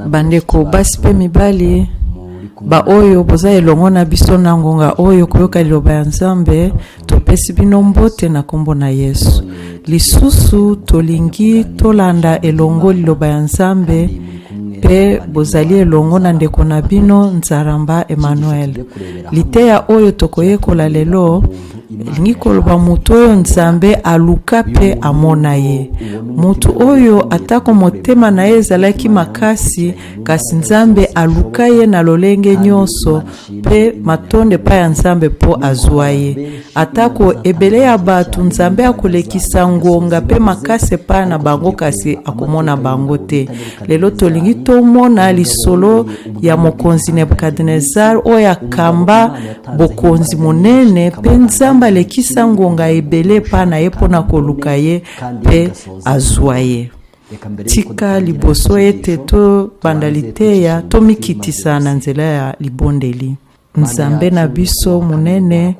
Bandeko basi mpe mibali, baoyo boza elongo na biso na ngonga oyo koyoka liloba ya Nzambe, topesi bino mbote na nkombo na Yesu. Lisusu tolingi tolanda elongo liloba ya Nzambe mpe bozali elongo na ndeko na bino Nzaramba Emmanuel. Liteya oyo tokoyekola lelo elingi koloba moto oyo Nzambe aluka mpe amona ye, moto oyo atako motema na ye ezalaki makasi, kasi Nzambe aluka ye na lolenge nyonso, mpe matondo epai ya Nzambe mpo azwa ye. Atako ebele ya bato Nzambe akolekisa ngonga mpe makasi epai na bango, kasi akomona bango te. Lelo tolingi tomona lisolo ya mokonzi Nebukadnezar oyo akamba bokonzi monene, mpe Nzambe alekisa ngonga ebele epai na ye mpo na koluka ye mpe azwa ye. Tika liboso ete tobanda liteya, tomikitisa na nzela ya libondeli. Nzambe na biso monene,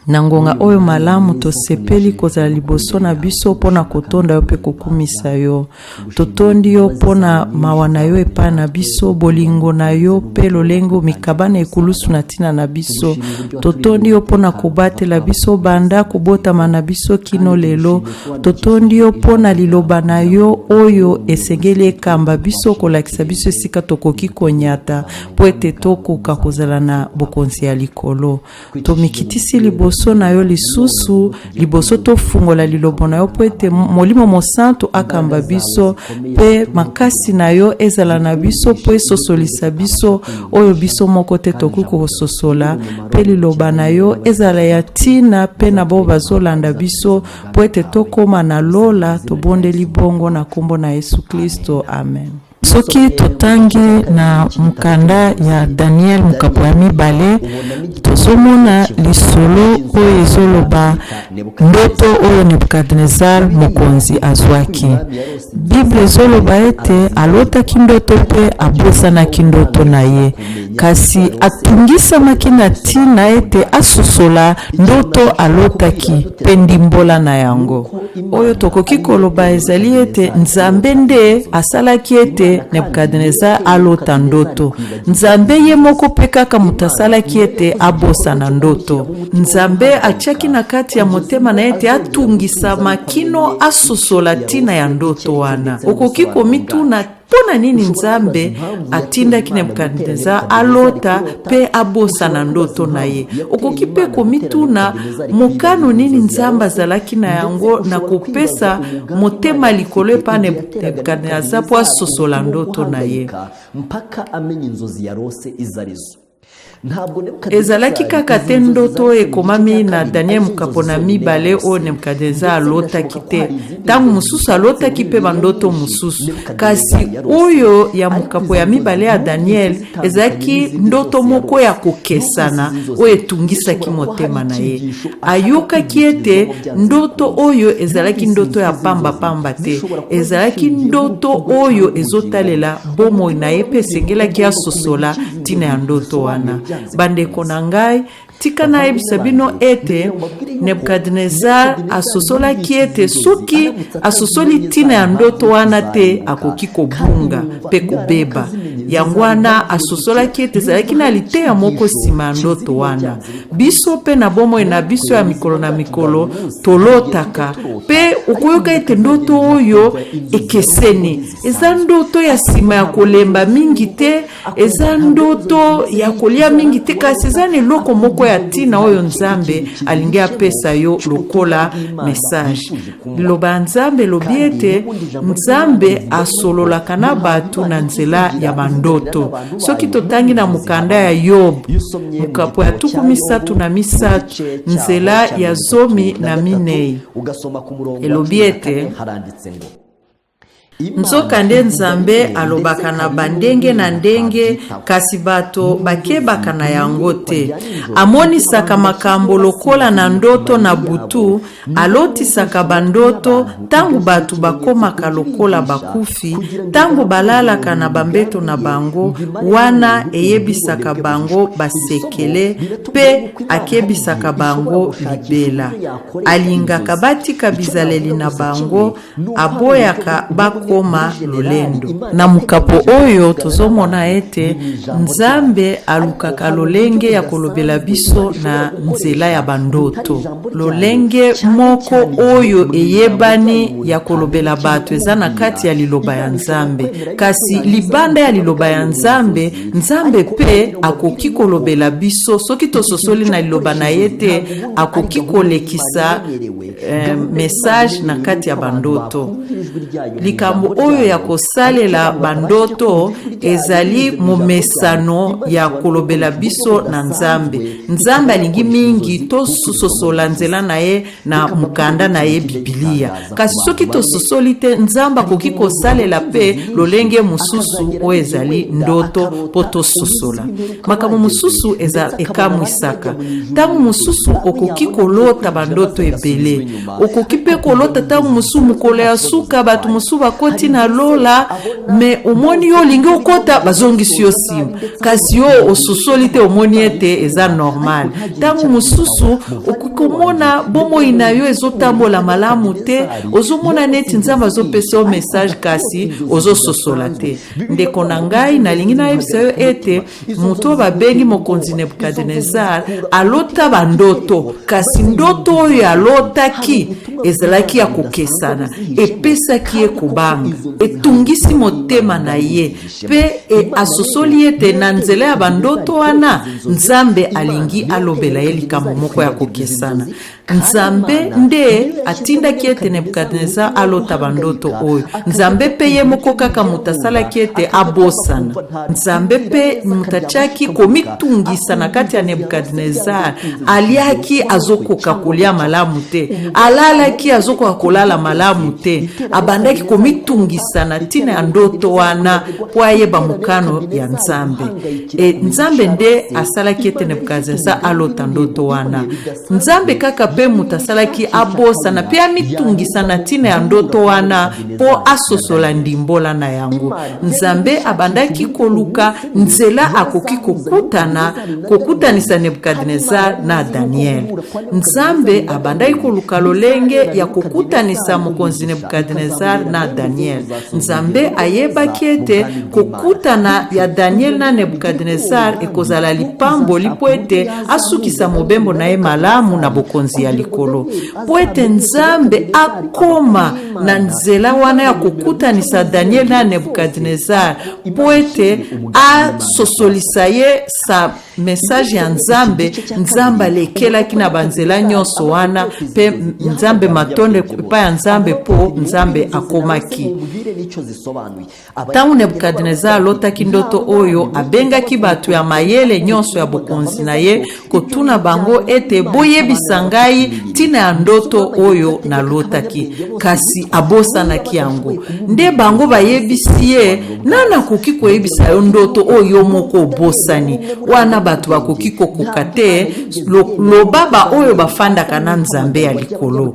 na ngonga oyo malamu tosepeli kozala liboso na biso mpo na kotonda yo mpe kokumisa yo. Totondi yo mpo na mawa na yo epai na biso, bolingo na yo mpe lolenge omikaba na ekulusu na ntina na biso. Totondi yo mpo na kobatela biso banda kobotama na biso kino lelo. Totondi yo mpo na liloba na yo oyo esengeli ekamba biso, kolakisa biso esika tokoki konyata mpo ete tokoka kozala na bokonzi ya likolo. Tomikitisi liboso na yo lisusu, liboso tofungola lilobo na yo mpo ete Molimo Mosantu akamba biso mpe makasi na yo ezala na biso mpo esosolisa biso oyo biso moko te tokoki kososola, mpe liloba na yo ezala ya ntina mpe na bao bazolanda biso mpo ete tokóma na lola. Tobondeli bongo na nkombo na Yesu Klisto, amen. Soki totangi na mokanda ya Daniel mokapo ya 2, tozomona lisolo oyo ezoloba ndoto oyo Nebukadnezar mokonzi azwaki. Bible ezoloba ete alotaki ndoto mpe abosanaki ndoto na ye, kasi atungisamaki na ntina ete asosola ndoto alotaki mpe ndimbola na yango. Oyo tokoki koloba ezali ete Nzambe nde asalaki ete Nebukadnezar alota ndoto. Nzambe ye moko mpe kaka moto asalaki ete abosana ndoto. Nzambe atiaki na kati ya motema na ye ete atungisama kino asosola ntina ya ndoto wana. Okoki komituna mpo na nini Nzambe atindaki Nebukadnezar alota mpe abosana ndoto na ye. Okoki mpe komituna mokano nini Nzambe azalaki na yango na kopesa motema likolo epai Nebukadnezar mpo asosola ndoto na ye. Mpaka amenya inzozi yarose izo arizo. Ezalaki kaka te ndoto oyo ekomami na Daniel mokapo na 2 oyo Nebukadnezar alotaki te. Ntango mosusu alotaki mpe bandoto mosusu, kasi oyo ya mokapo ya 2 ya Daniel ezalaki ndoto moko ya kokesana oyo etungisaki motema na ye. Ayokaki ete ndoto oyo ezalaki ndoto ya pambapamba te, ezalaki ndoto oyo ezotalela bomoi na ye mpe esengelaki asosola ntina ya ndoto wana. Bandeko na ngai, tika nayebisa bino ete Nebukadnezar asosolaki ete soki asosoli ntina ya ndoto wana te, akoki kobunga mpe kobeba. Yango wana asosolaki ete ezalaki na liteya moko nsima ya ndoto wana. Biso mpe na bomoi na biso ya mikolo na mikolo tolotaka, mpe okoyoka ete ndoto oyo ekeseni. Eza ndoto ya nsima ya kolemba mingi te, eza ndoto ya kolia mingi te, kasi eza na eloko moko ya ntina oyo Nzambe alingi apesa yo lokola message. Liloba ya Nzambe elobi ete Nzambe asololaka na bato na nzela ya bandoto. Soki totangi na mokanda ya Yob mokapo ya 33 nzela ya 14, elobi ete: "Nzokande Nzambe alobaka na bandenge na ndenge, kasi bato bakebaka na yango te. Amonisaka makambo lokola na ndoto na butu, alotisaka bandoto ntango bato bakomaka lokola bakufi, ntango balalaka na bambeto na bango, wana eyebisaka bango basekele mpe akebisaka bango libela. Alingaka batika bizaleli na bango, aboyaka bakoka." kokoma lolendo. Na mokapo oyo tozomona ete Nzambe alukaka lolenge ya kolobela biso na nzela ya bandoto. Lolenge moko oyo eyebani ya kolobela bato eza na kati ya Liloba ya Nzambe. Kasi libanda ya Liloba ya Nzambe, Nzambe mpe akoki kolobela biso soki tososoli na Liloba na ye te, akoki kolekisa eh, message na kati ya bandoto. Likambo oyo ya kosalela bandoto ezali momesano ya kolobela biso na Nzambe. Nzambe alingi mingi tososola nzela na ye na mokanda na ye Bibilia. Kasi soki tososoli te, Nzambe akoki kosalela mpe lolenge mosusu oyo ezali ndoto mpo tososola. Makambo mosusu eza ekamwisaka. Ntango mosusu okoki kolota bandoto ebele. Okoki mpe kolota ntango mosusu mokolo ya suka bato mosusu bakoti na lola, me omoni yo olingi okota, bazongisi yo nsima, kasi yo ososoli te, omoni ete eza normal. Ntango mosusu okoki komona bomoi na yo ezotambola malamu te, ozomona neti Nzambe azopesa yo message kasi ozososola te. Ndeko na ngai, nalingi nayebisa yo ete moto oyo babengi mokonzi Nebukadnezar alota bandoto, kasi ndoto oyo alotaki ezalaki ya kokesana, epesaki ye kobanga, etungisi motema na ye, mpe e, asosoli ete na nzela ya bandoto wana Nzambe alingi alobela ye likambo moko ya kokesana. Nzambe nde atindaki ete Nebukadnezar alota bandoto oyo. Nzambe mpe ye moko kaka moto asalaki ete abosana. Nzambe mpe moto atiaki komitungisa na kati ya Nebukadnezar. Aliaki azokoka kolia malamu te, alalaki azokoka kolala malamu te, abandaki komitungisa na ntina ya ndoto wana mpo ayeba mokano ya Nzambe. E, Nzambe nde asalaki ete Nebukadnezar alota ndoto wana. Nzambe kaka mpe moto asalaki abosana mpe amitungisa na ntina ya ndoto wana mpo asosola ndimbola na yango. Nzambe abandaki koluka nzela akoki kokutana kokutanisa Nebukadnezar na Daniele. Nzambe abandaki koluka lolenge ya kokutanisa mokonzi Nebukadnezar na Daniele. Nzambe ayebaki ete kokutana ya Daniele na Nebukadnezar ekozala lipamboli mpo ete asukisa mobembo na ye malamu na bokonzi ya likolo. Mpo ete Nzambe akoma na nzela wana ya kokutanisa Daniele na Nebukadnezar, mpo ete asosolisa ye sa message ya Nzambe, Nzambe alekelaki na banzela nyonso wana, mpe Nzambe matondo epai ya Nzambe mpo Nzambe akomaki. Ntango Nebukadnezar alotaki ndoto oyo, abengaki bato ya mayele nyonso ya bokonzi na ye kotuna bango ete, Boyebisa ngai ntina ya ndoto oyo nalotaki. Kasi abosanaki yango. Nde bango bayebisi ye, Nani akoki koyebisa yo ndoto oyo yo moko obosani? Wana bato bakoki kokoka te, loba baoyo bafandaka na Nzambe ya likolo.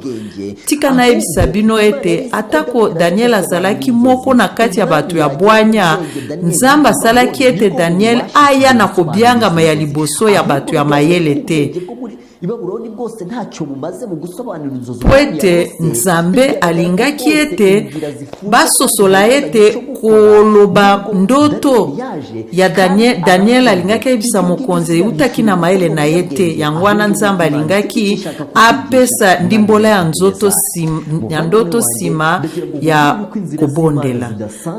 Tika nayebisa bino ete atako Daniel azalaki moko na kati ya bato ya bwanya, Nzambe asalaki ete Daniel aya na kobiangama ya liboso ya bato ya mayele te. Mpo ete Nzambe alingaki ete basosola ete koloba ndoto ya Daniel, Daniel alingaki ayebisa mokonzi eutaki na mayele na ye te. Yango wana Nzambe alingaki apesa ndimbola ya nzoto sim, ya ndoto nsima ya kobondela.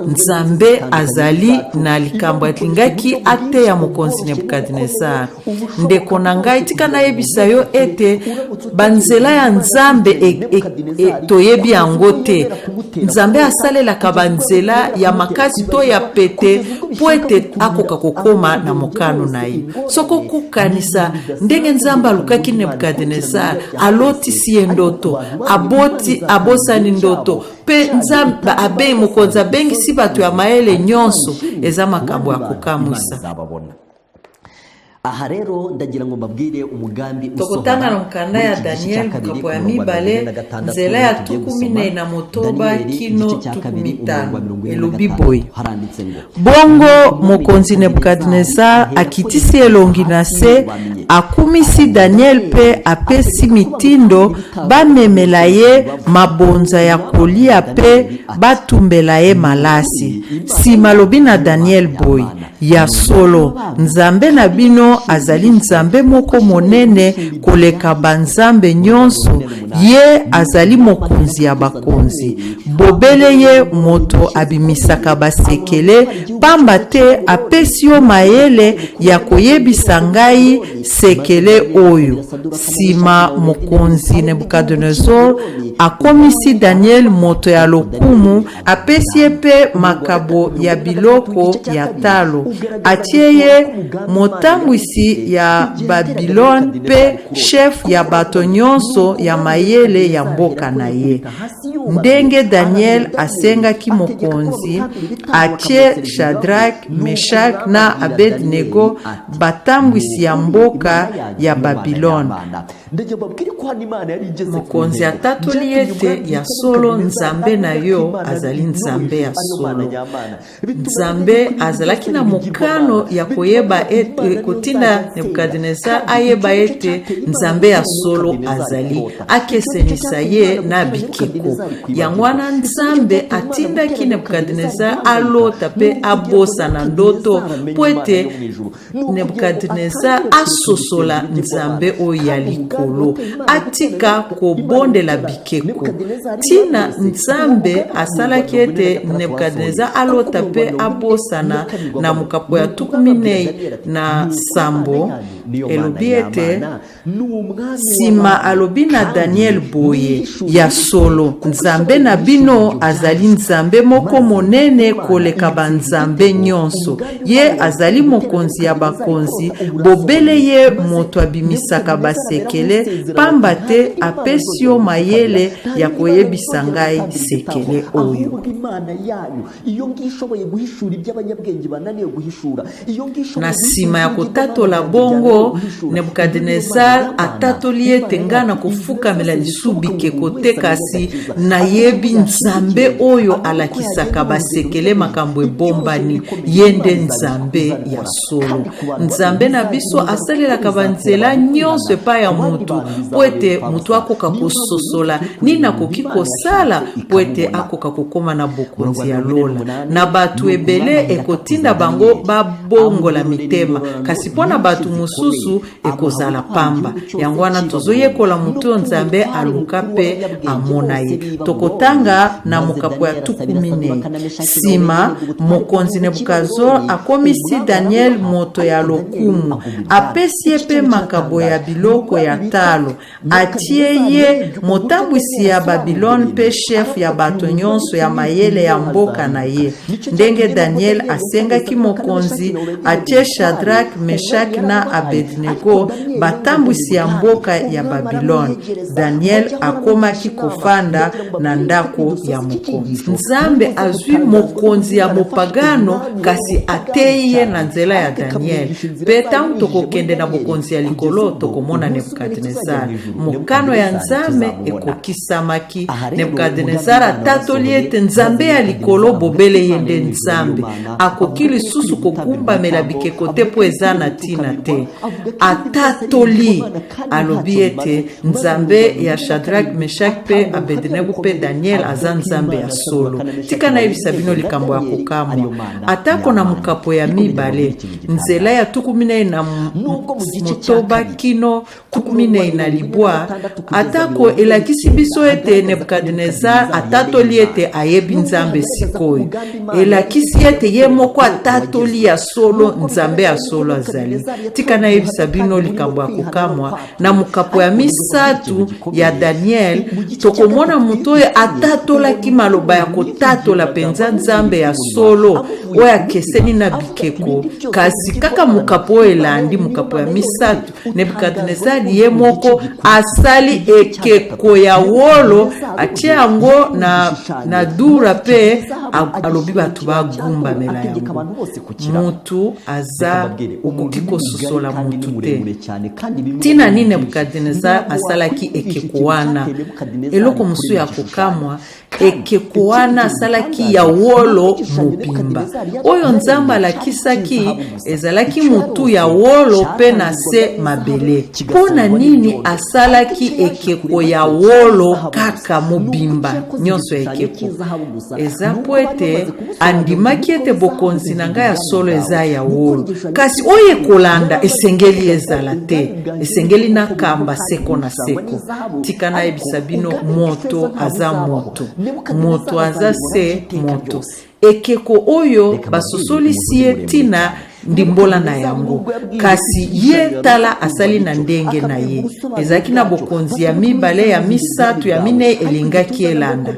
Nzambe azali na likambo alingaki ateya mokonzi Nebukadnezar. Ndeko na ngai, tika nayebisa yo ete banzela ya Nzambe e, e, e, toyebi yango te. Nzambe asalelaka banzela ya makasi to ya pete mpo ete akoka kokoma na mokano na ye. Soki okokanisa ndenge Nzambe alukaki Nebukadnezar, alotisi ye ndoto, aboti, abosani ndoto, mpe Nzambe abengi mokonzi, abengisi bato ya mayele nyonso, eza makambo ya kokamwisa. Aha rero ndagira ngo mbabwire umugambi Tokotanga usohora na mokanda muri ya iki gice Daniel cya kabiri mokapo ku ya murongo wa mirongo mibale ine na gatandatu nzela niho ya tugiye tuku gusoma minei na motoba Daniyeli igice kino cya tuku kabiri umurongo mitano wa 46 elobi boye haranditse ngo Bongo Nuko umwami mokonzi Nebukadinezari Nebukadnezar aherako akitisi yikubita elongi na hasi se, yubamye. Akumisi Daniel mpe apesi mitindo bamemela ye mabonza ya kolia mpe batumbela ye malasi. Nsima alobi na Daniel boye, Ya solo, Nzambe na bino azali Nzambe moko monene koleka banzambe nyonso, ye azali Mokonzi ya bakonzi. Bobele ye moto abimisaka basekele, pamba te apesi yo mayele ya koyebisa ngai sekele oyo. Sima mokonzi Nebukadenezor akomisi Daniel moto ya lokumu, apesi ye mpe makabo ya biloko ya talo, atie ye motambwisi ya Babilone mpe chef ya bato nyonso ya mayele ya mboka na ye. Ndenge Daniel asengaki mokonzi, atie Shadrake, Meshake na Abednego batambwisi ya mboka ya Babilone. Mokonzi atatoli ete ya solo Nzambe na yo azali Nzambe ya solo. Nzambe azalaki na mokano ya koyeba ete kotinda Nebukadnezar ayeba ete Nzambe ya solo azali, akesenisa ye na bikeko. Yango wana Nzambe atindaki Nebukadnezar alota mpe abosana ndoto mpo ete Nebukadnezar asosola Nzambe oyo ya likolo, atika kobondela bikeko. Ntina Nzambe asalaki ete Nebukadnezar alota mpe abosana na mokapo ya 47 elobi ete Nsima alobi na Daniel boye, Ya solo, Nzambe na bino azali Nzambe moko monene koleka banzambe nyonso. Ye azali Mokonzi ya bakonzi, bobele ye moto abimisaka basekele, pamba te apesi yo mayele ya koyebisa ngai sekele oyo. Na nsima ya kotatola bongo, Nebukadnezare atatoli ete, Ngai nakofukamela lisusu bikeko te, kasi nayebi Nzambe oyo alakisaka basekele makambo ebombani, ye nde Nzambe ya solo. Nzambe na biso asalelaka banzela nyonso epai ya moto mpo ete moto akoka kososola nini akoki kosala mpo ete akoka kokoma na bokonzi ya lola. Na bato ebele ekotinda bango babongola mitema, kasi mpo na bato mosusu ekozala pamba. Yango wana tozoyekola moto oyo Nzambe aluka mpe amona ye. Tokotanga na mokapo ya 40. Nsima, mokonzi Nebukazor akomisi Daniel moto ya lokumu, apesi ye mpe makabo ya biloko ya talo, atie ye motambwisi ya Babilone mpe chef ya bato nyonso ya mayele ya mboka na ye. Ndenge Daniel asengaki mokonzi, atie Shadrake, Meshake na Abednego batambwisi ya mboka ya Babilone. Daniel akomaki kofanda na ndako ya mokonzi. Nzambe azwi mokonzi ya mopagano kasi ateyi ye na nzela ya Daniel. Mpe ntango tokokende na bokonzi ya likolo, tokomona Nebukadnezar. Mokano ya Nzambe ekokisamaki. Nebukadnezar atatoli ete Nzambe ya likolo bobele ye nde Nzambe. Akoki lisusu kogumbamela bikeko te mpo eza na ntina te. Atatoli, alobi ete Nzambe ya Shadrach, Meshach mpe Abednego mpe Daniel aza Nzambe ya solo. Tika nayebisa bino likambo ya kokamwa. Atako na mokapo ya mibale, nzela ya 46 kino 49, atako elakisi biso ete Nebukadnezar atatoli ete ayebi Nzambe sikoyo, elakisi ete ye moko atatoli ya solo Nzambe ya solo azali. Tika nayebisa bino likambo ya kokamwa. Na mokapo ya misato ya Daniel, tokomona moto oyo atatolaki maloba ya kotatola mpenza Nzambe ya solo oyo akeseni na bikeko. Kasi kaka mokapo oyo elandi, mokapo ya misato, Nebukadnezari ye moko asali ekeko ya wolo, atie yango na, na dura mpe alobi bato bagumbamela yango. Mutu aza okoki kososola mutu te. Ntina nini Nebukadnezar asalaki ekeko wana? Eloko mosusu ya kokamwa, Ekeko wana asalaki ya wolo mobimba. Oyo Nzambe alakisaki ezalaki motu ya wolo mpe na se mabele. Mpo na nini asalaki ekeko ya wolo kaka mobimba nyonso ya ekeko? Eza mpo ete andimaki ete bokonzi na ngai ya solo eza ya wolo, kasi oyo ekolanda esengeli ezala te, esengeli nakamba seko na seko. Tika nayebisa bino, moto aza moto, moto aza se moto. Ekeko oyo basosolisi ye ntina ndimbola na yango, kasi ye tala asali na ndenge na ye. Ezalaki na bokonzi ya mibale, ya misato, ya minei elingaki elanda,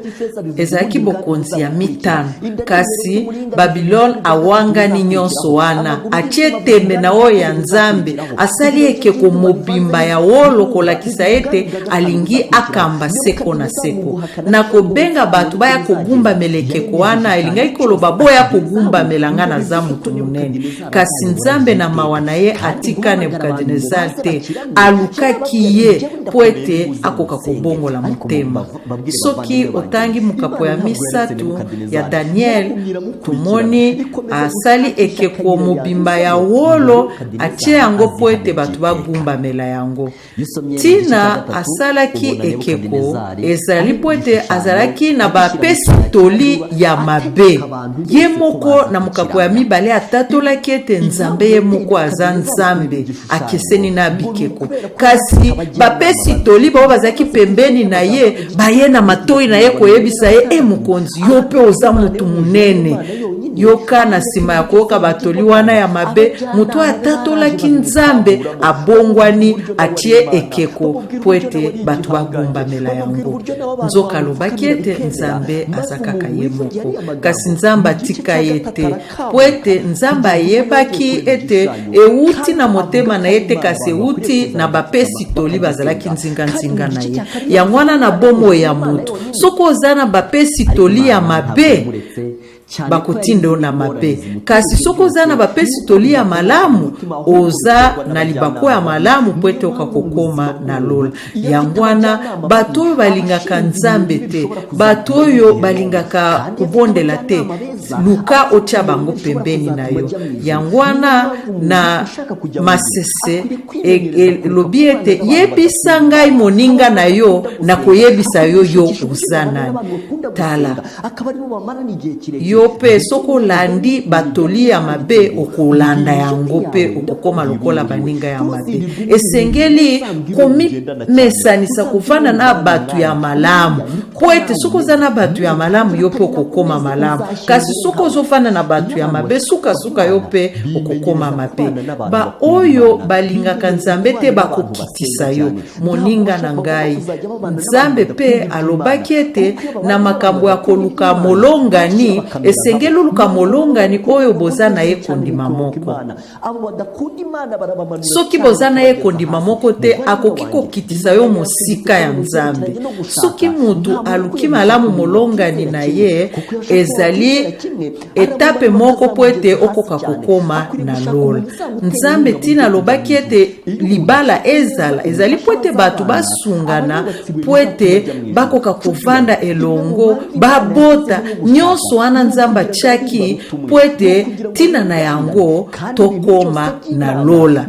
ezalaki bokonzi ya mitano, kasi Babilone awangani nyonso wana, atie tembe na oyo ya Nzambe, asali ekeko mobimba ya wolo kolakisa ete alingi akamba seko na seko. Na kobenga bato baya kogumbamela ekeko wana, elingaki koloba boya kogumbamela nga, naza moto monene. Kasi Nzambe na mawa na ye atika Nebukadnezar te, alukaki ye mpo ete akoka kobongola motema. Soki otangi mokapo ya misato ya Daniel, tomoni asali ekeko mobimba ya wolo, atie yango mpo ete bato bagumbamela yango. Ntina asalaki ekeko ezali mpo ete azalaki na bapesi toli ya mabe. Ye moko na mokapo ya mibale atatolaki ete Nzambe ye moko aza Nzambe akeseni na bikeko, kasi bapesi toli bao bazalaki pembeni na ye baye na matoi na ye koyebisa ye: e mokonzi, yo mpe oza motu monene. Yoka, na nsima ya koyoka batoli wana ya mabe, moto oyo atatolaki Nzambe abongwani, atie ekeko mpo ete bato bagumbamela yango. Nzoka alobaki ete Nzambe aza kaka ye moko, kasi Nzambe atika ye te, mpo ete Nzambe ayebaki ete ewuti na motema na ye te, kasi ewuti na bapesi toli bazalaki nzinganzinga na ye. Yango wana, na bomoi ya moto, soki oza na bapesi toli ya mabe, bakotinda yo na mabe, kasi soki oza na bapesi toli ya malamu, oza na libaku ya malamu mpo ete oka kokóma na lola. Yango wana, bato oyo balingaka Nzambe te, bato oyo balingaka kobondela te, luka otya bango pembeni na yo. Yango wana na Masese elobi ete: yebisa ngai moninga na yo, nakoyebisa yo yo oza nani. Tala, yo mpe soki olandi batoli ya mabe, okolanda yango mpe okokóma lokola baninga ya mabe. Esengeli komimesanisa kovanda na bato ya malamu, mpo ete soki oza na bato ya malamu, yo mpe okokóma malamu, kasi soki ozofanda na bato ya mabe, sukasuka yo mpe okokóma mabe. Baoyo balingaka Nzambe te bakokitisa yo. Moninga na ngai, Nzambe mpe alobaki ete na makambo ya koluka molongani, esengeli oluka molongani oyo boza na ye kondima moko. Soki boza na ye kondima moko te, akoki kokitisa yo mosika ya Nzambe. Soki mutu aluki malamu molongani na ye, ezali etape moko mpo ete okoka kokóma na lola. Nzambe ntina alobaki ete libala ezala, ezali mpo ete bato basungana, mpo ete bakoka kovanda elongo, babota. Nyonso wana Nzambe atiaki mpo ete ntina na yango tokóma na lola,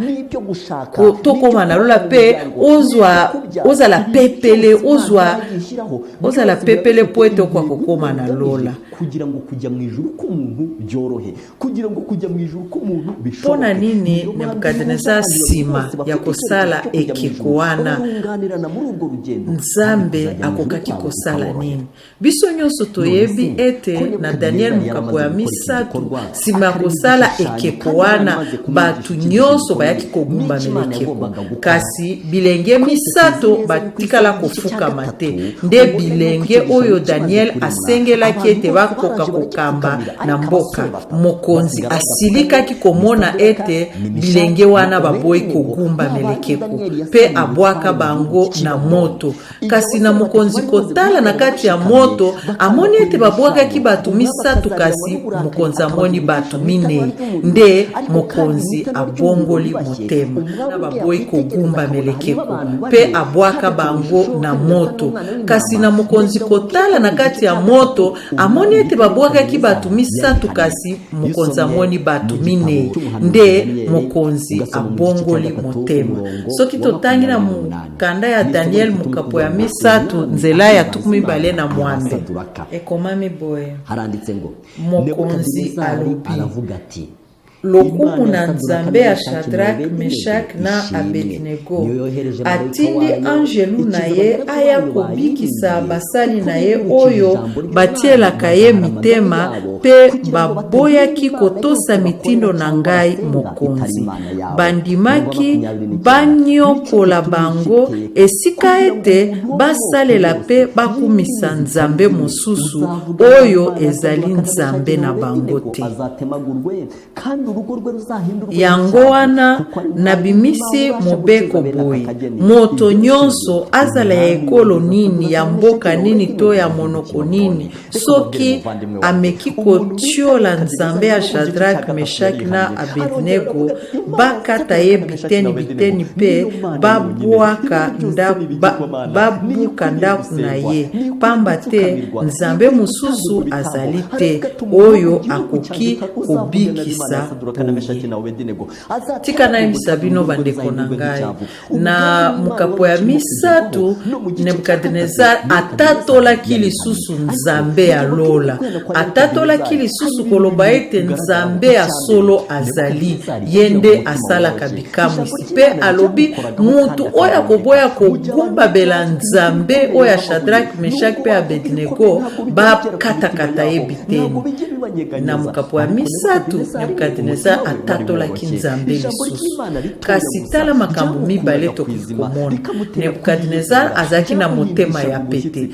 tokóma na lola mpe ozwa ozala pepele, ozwa ozala pepele mpo ete okoka kokóma na lola. Kugira ngo kujya mu ijuru k'umuntu byorohe, kugira ngo kujya mu ijuru k'umuntu Mpo na nini Nebukadnezar, nsima ya kosala ekeko wana, Nzambe akokaki kosala nini? Biso nyonso toyebi ete na Daniel mokapo ya 3, nsima ya kosala ekeko wana, bato nyonso bayaki kogumbamela ekeko, kasi bilenge misato batikala kofukama te. Nde bilenge oyo Daniel asengelaki ete bakoka kokamba na mboka. Mokonzi asilikaki komona ete bilenge wana baboyi kogumbamela ekeko, mpe abwaka bango na moto. Kasi na mokonzi kotala na kati ya moto, amoni ete babwakaki bato misato, kasi mokonzi amoni bato minei. Nde mokonzi abongoli motema na baboyi kogumbamela ekeko mpe. abwaka bango na moto. Kasi na mokonzi kotala na kati ya moto, amoni ete babwakaki bato misato, kasi mokonzi amoni bato minei. Nde mokonzi abongoli motema. Soki totangi na mokanda ya Daniel mokapo ya misato nzela ya 28, ekomami boye: Mokonzi alobi, Lokumu na Nzambe ya Shadrake, Meshake na Abednego! Atindi anjelu na ye aya kobikisa basali na ye oyo batielaka ye mitema mpe baboyaki kotosa mitindo na ngai mokonzi. Bandimaki banyokola bango esika ete basalela mpe bakumisa nzambe mosusu oyo ezali Nzambe na bango te. Yango wana nabimisi mobeko boye, moto nyonso, azala ya ekolo nini, ya mboka nini to ya monoko nini, soki ameki kotiola Nzambe ya Shadrake, Meshake na Abednego, bakata ye biteni biteni mpe babwaka babuka ndako na ye, pamba te Nzambe mosusu azali te oyo akoki kobikisa boye. Tika nayebisa bino, bandeko na ngai, na mokapo ya misato, Nebukadnezar atatolaki lisusu Nzambe ya lola. Atatolaki lisusu koloba ete Nzambe ya solo azali, ye nde asalaka bikamwisi. Mpe alobi motu oyo akoboya kogumbabela Nzambe oyo ya Shadrake, Meshake mpe Abednego, bakatakata ye biteni. Na mokapo ya misato, Nebukadnezar atatolaki Nzambe lisusu. Kasi tala makambo mibale tokoki komona. Nebukadnezar azalaki na motema ya pete.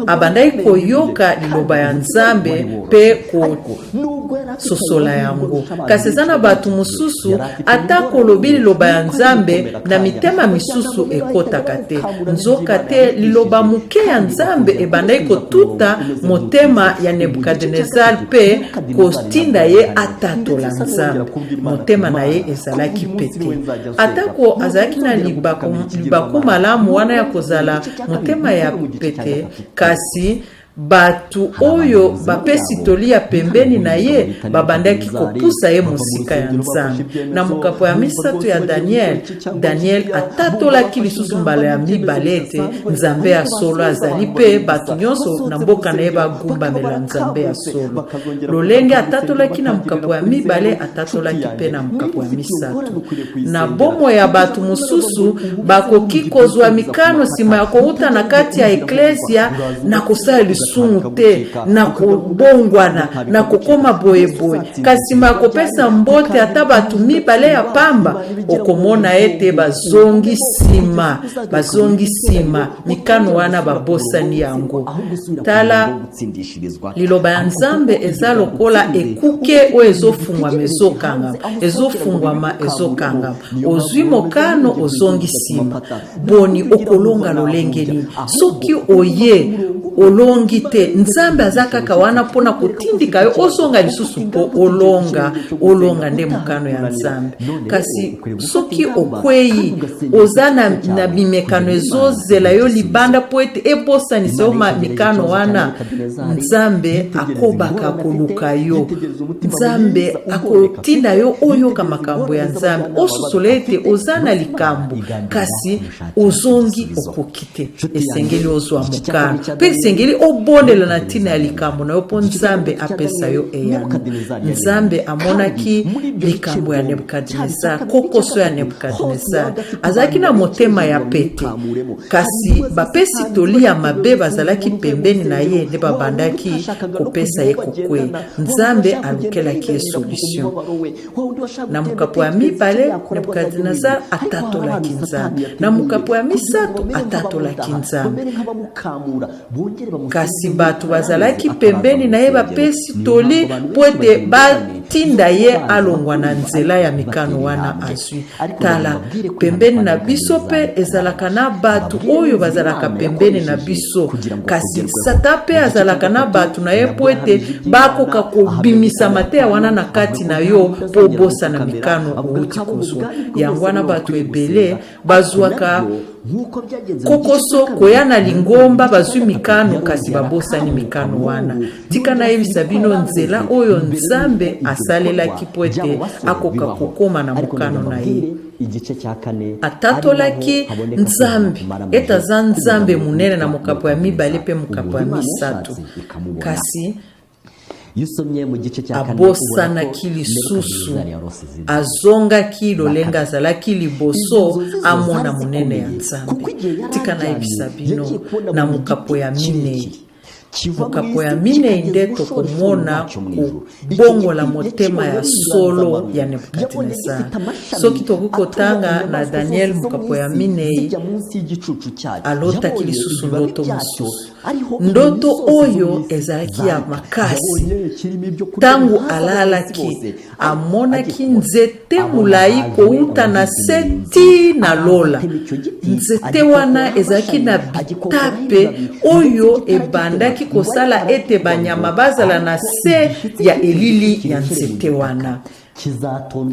Abandaki koyoka liloba ya Nzambe mpe kososola yango. Kasi eza na bato mosusu, ata kolobi liloba ya Nzambe, na mitema misusu ekotaka te. Nzoka te liloba moke ya Nzambe ebandaki kotuta motema ya Nebukadnezar mpe kotinda ye atatola Nzambe. Motema na ye ezalaki pete. Atako azalaki na libaku malamu wana ya kozala motema ya pete, kasi bato oyo bapesi toli ya pembeni na ye babandaki kopusa ye mosika ya Nzambe. Na mokapo ya misato ya Daniel, Daniel atatolaki lisusu mbala ya mibale ete Nzambe ya solo azali mpe bato nyonso na mboka na ye bagumbamela Nzambe ya solo. Lolenge atatolaki na mokapo ya mibale, atatolaki mpe na mokapo ya misato. Na bomoi ya bato mosusu, bakoki kozwa mikano nsima ya kouta na kati ya eklesia na kosala lisumu te, na kobongwana, na kokoma boyeboye, kasi nsima ya kopesa mbote ata bato mibale ya pamba, okomona ete bazongi nsima, bazongi nsima, mikano wana babosani yango. Tala, liloba ya Nzambe eza lokola ekuke oyo ezofungwama ezokangama, ezofungwama ezokangama. Ozwi mokano, ozongi nsima. Boni, okolonga lolenge nini soki oye olongi te? Nzambe aza kaka wana mpona kotindika yo ozonga lisusu mpo olonga. Olonga nde mokano ya Nzambe. Kasi soki okwei, oza na mimekano ezozela yo libanda mpo ete ebosanisa yo mikano wana. Nzambe akobaka koluka yo. Nzambe akotinda yo oyoka makambo ya Nzambe, ososola ete oza na likambo, kasi ozongi, okoki te. Esengeli ozwa mokano mpe esengeli obondela na ntina ya likambo na yo mpo Nzambe apesa yo eyano. Nzambe amonaki likambo ya Nebukadnezar, kokoso ya Nebukadnezar. Azalaki na motema ya pete, kasi bapesi toli ya mabe bazalaki pembeni na ye nde babandaki kopesa ye kokwei. Nzambe alukelaki ye solution. Na mokapo ya mibale, Nebukadnezar atatolaki Nzambe. Na mokapo ya misato, atatolaki Nzambe, kasi bato bazalaki pembeni na ye bapesi toli mpo ete ba kotinda ye alongwa na nzela ya mikano wana azwi. Tala, pembeni na biso mpe ezalaka na bato oyo bazalaka pembeni na biso, kasi Satan mpe azalaka na bato na ye mpo ete bakoka kobimisa mateya wana na kati na yo mpo obosana mikano outi kozwa. Yango wana bato ebele bazwaka kokoso koya na lingomba, bazwi mikano kasi babosani mikano wana. Tika nayebisa bino nzela oyo Nzambe asalelaki mpo ete akoka kokoma na mokano na ye. Atatolaki Nzambe ete aza Nzambe monene na mokapo ya mibale mpe mokapo ya misato, kasi abosanaki lisusu, azongaki lolenge azalaki liboso amona monene ya Nzambe. Tika nayebisa bino na mokapo ya minei. Mokapo ya minei nde tokomona kobongola motema ya solo ya Nebukadnezar. Soki tokoki kotanga na Daniel mokapo ya minei, alotaki lisusu ndoto mosusu. Ndoto oyo ezalaki ya makasi. Ntango alalaki, amonaki nzete molai kouta na se tii na lola. Nzete wana ezalaki na bitape oyo ebandaki kosala ete banyama bazala na se ya elili ya nzete wana.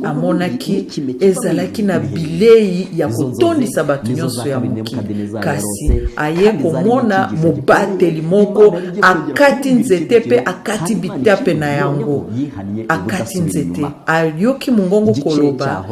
Amonaki ezalaki na bilei ya kotondisa bato nyonso ya mokili, kasi aye komona mobateli moko akati nzete mpe akati bitape na yango. Akati nzete, ayoki mongongo koloba.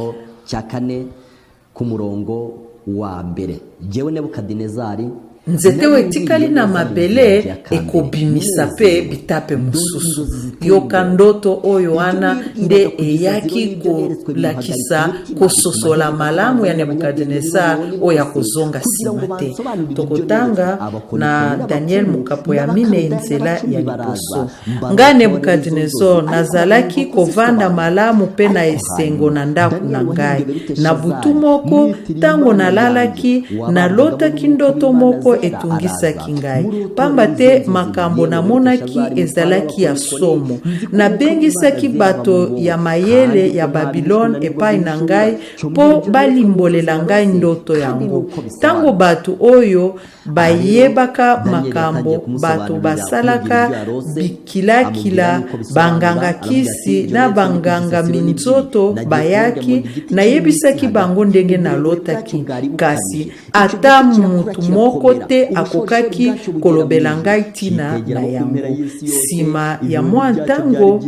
Ku murongo wa mbere, Jyewe Nebukadinezari. Nzete oyo etikali na mabele ekobimisa mpe bitape mosusu. Yoka ndoto oyo wana nde eyaki kolakisa kososola malamu ya Nebukadnezar oyo akozonga nsima te. Tokotanga na Daniel mokapo ya minei nzela ya liboso. Ngai Nebukadnezar nazalaki kovanda malamu mpe na esengo na ndako na ngai. Na butu moko, ntango nalalaki, nalotaki ndoto moko etungisaki ngai, pamba te makambo namonaki ezalaki ya somo. Nabengisaki bato ya mayele ya Babilone epai na ngai mpo balimbolela ngai ndoto yango. Ntango bato oyo bayebaka makambo bato basalaka bikilakila, banganga-kisi na banganga-minzoto bayaki, nayebisaki bango ndenge nalotaki, kasi ata moto moko te akokaki kolobela ngai ntina na yango. Nsima ya mwa ntango,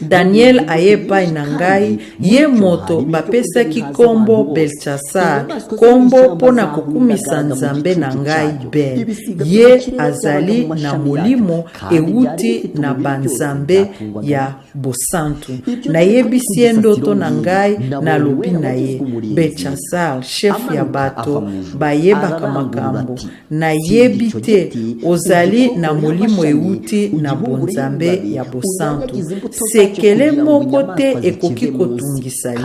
Daniel aye epai na ngai, ye moto bapesaki nkombo Beltshasar, nkombo mpo na kokumisa nzambe na ngai Bel. Ye azali na molimo euti na banzambe ya bosantu. Nayebisi ye ndoto na ngai, nalobi na ye, Beltshasar, chef ya bato bayebaka makambo, Nayebi te, ozali na molimo euti na bonzambe ya bosantu. Sekele moko te ekoki kotungisa yo.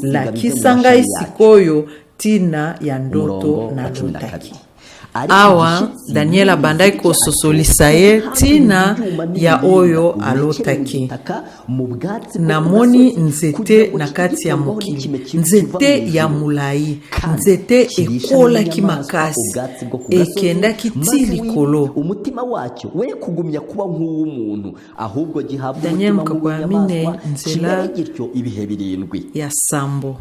Lakisa ngai sikoyo ntina ya ndoto nalotaki. Awa Daniel abandaki kososolisa ye ntina ya oyo alotaki. Namoni nzete na kati ya mokili, nzete ya molai, nzete ekolaki makasi, ekendaki ti likolo. Daniel mokapo ya minei nzela ya sambo.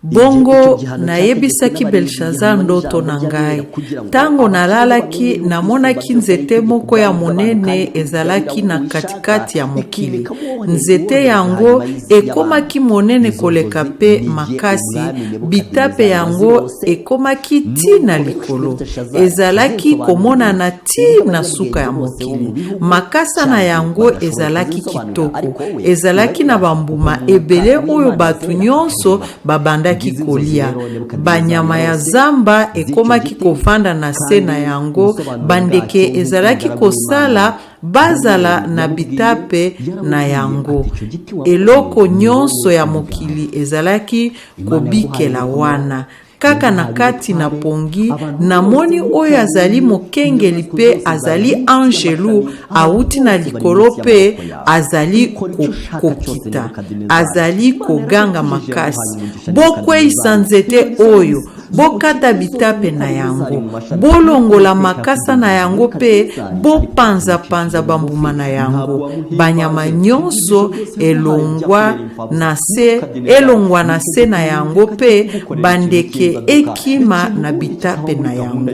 Bongo nayebisaki Belshazar ndoto na ngai. Ntango nalalaki, namonaki nzete moko ya monene ezalaki na katikati ya mokili. Nzete yango ekomaki monene koleka mpe makasi, bitape yango ekomaki tii na likolo, ezalaki komonana tii na suka ya mokili. Makasa na yango ezalaki kitoko, ezalaki na bambuma ebele oyo bato nyonso babandaki kolia. Banyama ya zamba ekomaki kovanda na se na yango, bandeke ezalaki kosala bazala na bitape na yango. Eloko nyonso ya mokili ezalaki kobikela wana. Kaka na kati na pongi, namoni oyo azali mokengeli mpe azali anjelu auti na likolo mpe azali kokita, azali koganga makasi, Bokweisa nzete oyo, bokata bitape na yango, bolongola makasa na yango mpe bopanzapanza bambuma na yango. Banyama nyonso elongwa na se, elongwa na se na yango mpe bandeke ekima na bitape na yango.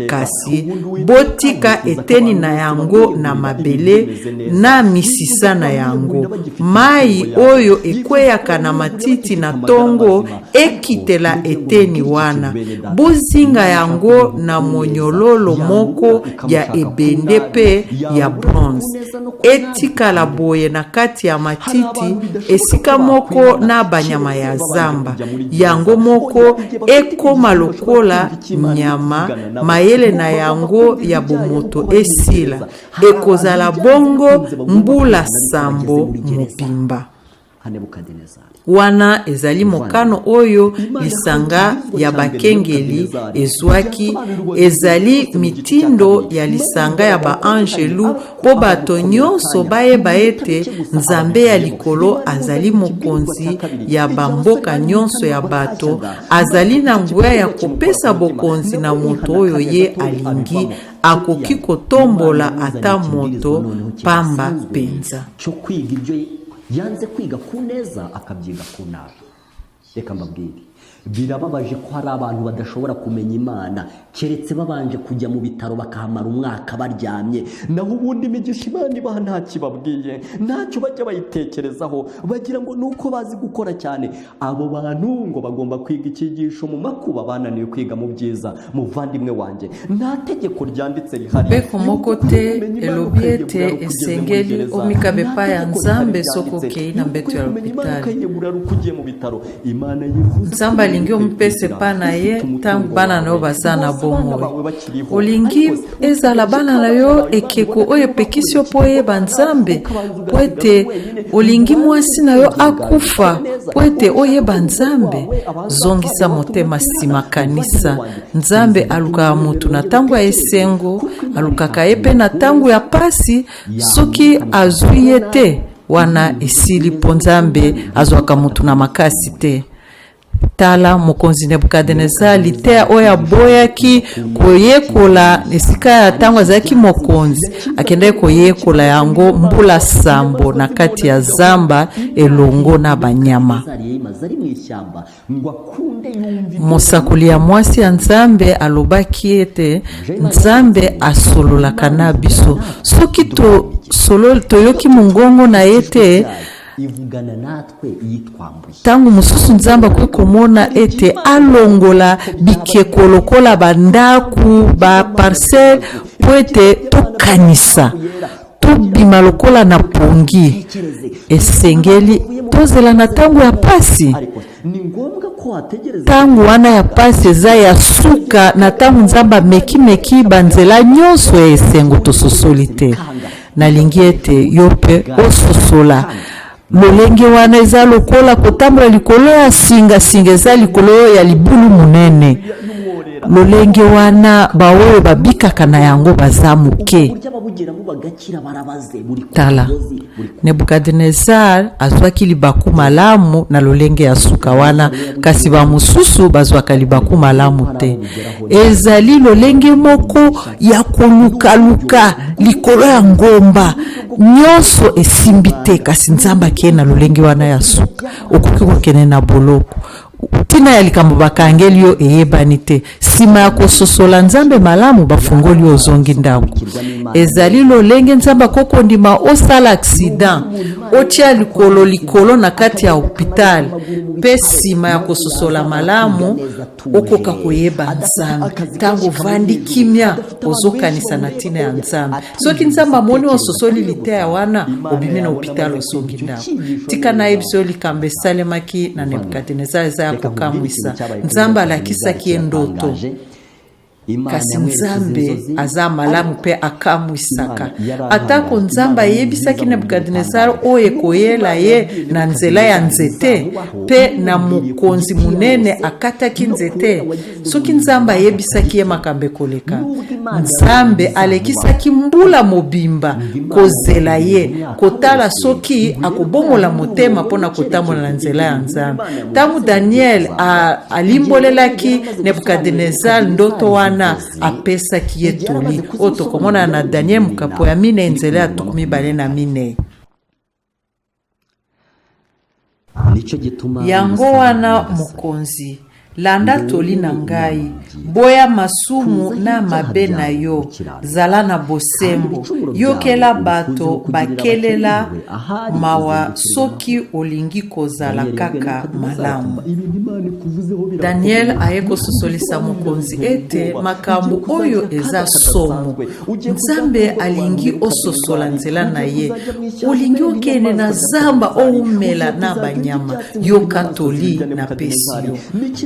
Kasi botika eteni na yango na mabele na misisa na yango. Mai oyo ekweyaka na matiti na ntongo ekitela eteni wana. Bozinga yango na monyololo moko ya ebende mpe ya bronze. Etikala boye na kati ya matiti, esika moko na banyama ya zamba. Yango moko ekoma lokola nyama, mayele na yango ya bomoto esila. Ekozala bongo mbula sambo mobimba. Wana ezali mokano oyo lisanga ya bakengeli ezwaki, ezali mitindo ya lisanga ya baanjelu mpo bato nyonso bayeba ete Nzambe ya likolo azali mokonzi ya bamboka nyonso ya bato, azali na nguya ya kopesa bokonzi na moto oyo ye alingi, akoki kotombola ata moto pamba mpenza. Yanze kwiga ku neza akabyiga ku nabi. Reka mbabwire, birababaje ko hari abantu badashobora kumenya Imana keretse babanje kujya mu bitaro bakahamara umwaka baryamye. Naho ubundi imigisha Imana ibaha ntacyo ibabwiye, ntacyo bajya bayitekerezaho, bagira ngo ni uko bazi gukora cyane. Abo bantu ngo bagomba kwiga icyigisho mu makuba bananiwe kwiga mu byiza. Muvandimwe wanjye, nta tegeko ryanditse rihari Mobeko moko te elobi ete esengeli omikaba epai ya Nzambe soki okei na mbeto ya lopitali. Nzambe alingi omipesa epai na ye ntango bana na yo baza na bomoi. Olingi ezala bana na yo ekeko oyo epekisi yo mpo oyeba Nzambe, mpo ete olingi mwasi na yo akufa mpo ete oyeba Nzambe? Zongisa motema nsima, kanisa Nzambe alukaka moto na ntango ya esengo, alukaka ye mpe na ntango ya pasi. Soki azwi ye te, wana esili, mpo Nzambe azwaka moto na makasi te. Tala mokonzi Nebukadenezar, liteya oyo aboyaki koyekola esika ya ntango azalaki mokonzi, akendaki koyekola yango mbula sambo na kati ya zamba elongo na banyama. Mosakoli ya mwasi ya Nzambe alobaki ete Nzambe asololaka na biso. Soki toyoki mongongo na ye te, ntango mosusu Nzambe akoki komona ete alongola bikeko lokola bandako, baparcelle, mpo ete tokanisa tobima lokola na pongi. Esengeli tozela na ntango ya pasi. Ntango wana ya pasi eza ya suka, na ntango Nzambe amekimeki banzela nyonso ya esengo tososoli te. Nalingi ete yo mpe ososola lolenge wana. Eza lokola kotambola likolo ya singasinga, eza likolo ya libulu monene. Lolenge wana, baoyo babikaka na yango baza moke. Tala, Nebukadnezar azwaki libaku malamu na lolenge ya suka wana, kasi bamosusu bazwaka libaku malamu te. Ezali lolenge moko ya kolukaluka likolo ya ngomba, nyonso esimbi te, kasi Nzambe akei na lolenge wana ya suka. Okoki kokende na boloko, ntina ya likambo bakangeli yo eyebani te. Nsima ya kososola Nzambe malamu, bafungoli yo, ozongi ndako. Ezali lolenge Nzambe akokondima osala accident, otia likolo likolo na kati ya hôpital, mpe nsima ya kososola malamu, okoka koyeba Nzambe. Ntango ovandi kimia, ozokanisa na ntina ya Nzambe. Soki Nzambe amoni ososoli liteya wana, obimi na hôpital, ozongi ndako. Tika nayebi yo likambo esalemaki na Nebukadnezar, eza ya kokamwisa. Nzambe alakisaki ye ndoto. Kasi Nzambe aza malamu mpe akamwisaka. Atako Nzambe ayebisaki Nebukadnezare oyo ekoyela ye na nzela ya nzete, mpe na mokonzi monene akataki nzete, soki Nzambe ayebisaki ye makambo ekoleka, Nzambe alekisaki mbula mobimba kozela ye, kotala soki akobongola motema mpo na kotambola na nzela ya Nzambe. Ntango Daniel alimbolelaki Nebukadnezar ndoto wana, apesaki ye toli oyo tokomona na Daniel mokapo ya minei nzela ya 24. Yango wana mokonzi, landa toli na ngai, boya masumu na mabe na yo, zala na bosembo, yokela bato bakelela mawa soki olingi kozala kaka malamu. Daniel aye kososolisa mokonzi ete makambo oyo eza somo. Nzambe alingi ososola nzela na ye. Olingi okende na zamba oumela na banyama, yoka toli napesi yo,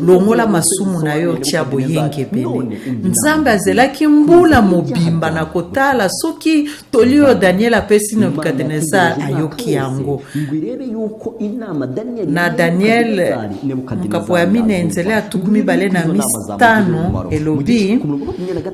longola masumu na yo, tia boyengebene. Nzambe azelaki mbula mobimba na kotala soki toli oyo Daniel apesi Nebukadnezar ayoki yango. Na Daniel mokapo ya minei nzela ya 25 elobi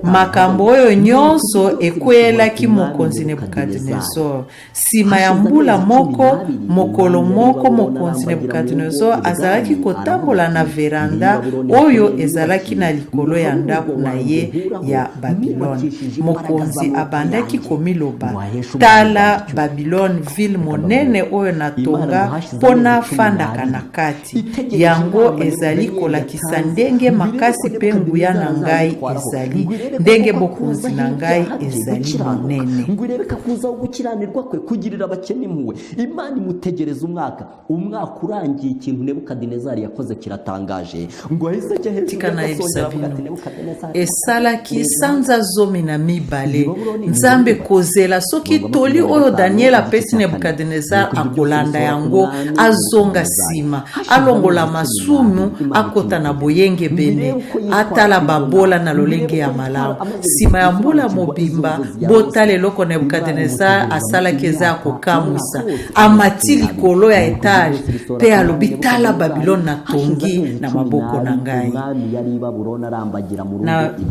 makambo oyo nyonso ekweyelaki mokonzi Nebukadnezar. Nsima ya mbula moko, mokolo moko mokonzi Nebukadnezar azalaki kotambola na veranda oyo ezalaki na likolo ya ndako na ye ya Babilone. Mokonzi abandaki komiloba, Tala Babilone, ville monene oyo natonga mpo nafandaka na kati. Yango ezali kolakisa ndenge makasi mpe nguya na ngai ezali, ndenge bokonzi na ngai ezali monene. Ngo irebe ko akuzaho gukiranirwa kwe kugirira abakene impuhwe. Imana imutegereza umwaka. Umwaka urangiye, ikintu Nebukadinezari yakoze kiratangaje. Ngo ahise ajya hejuru Tika nayebisa y'agasongero, avuga ati, bino, Nebukadinezari, esalaki sanza 12 Nzambe kozela soki toli oyo Daniel apesi Nebukadnezar akolanda yango, azonga nsima, alongola masumu, akota na boyengebene, atala babola na lolenge ya malamu. Nsima ya mbula mobimba, botala eloko Nebukadnezar asalaki, eza ya kokamwisa. Amati likolo ya etage mpe alobi, tala Babilone natongi na maboko na ngai.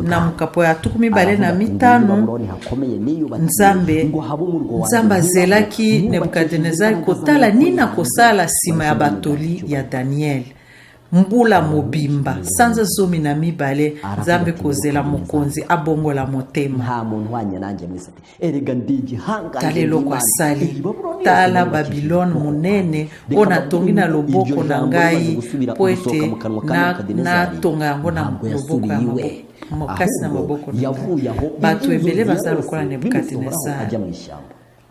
Na mokapo ya 25, Nzambe azelaki Nebukadnezar kotala nini akosala nsima ya batoli ya Daniel. Mbula mobimba, sanza 12, Nzambe kozela mokonzi abongola motema. Nta muntu uhwanye nanjye mu isi. Ati erega ndi igihangange Tala eloko n'Imana. asali. Iyi Babuloni yose Tala nayubakishije Babilone ukuboko monene kwanjye. oyo Reka natongi na mbabwire ngo loboko iryo na jambo ngai, rimaze gusubira mpo gusohoka ete mu kanwa ka Nebukadinezari, natonga yango na ntabwo loboko ya yasubiye iwe, maboko, makasi na ahubwo maboko na ngai. yavuye aho Bato ebele iby'inzozi baza yarose lokola bimusohoraho Nebukadinezar. ajya mu ishyamba.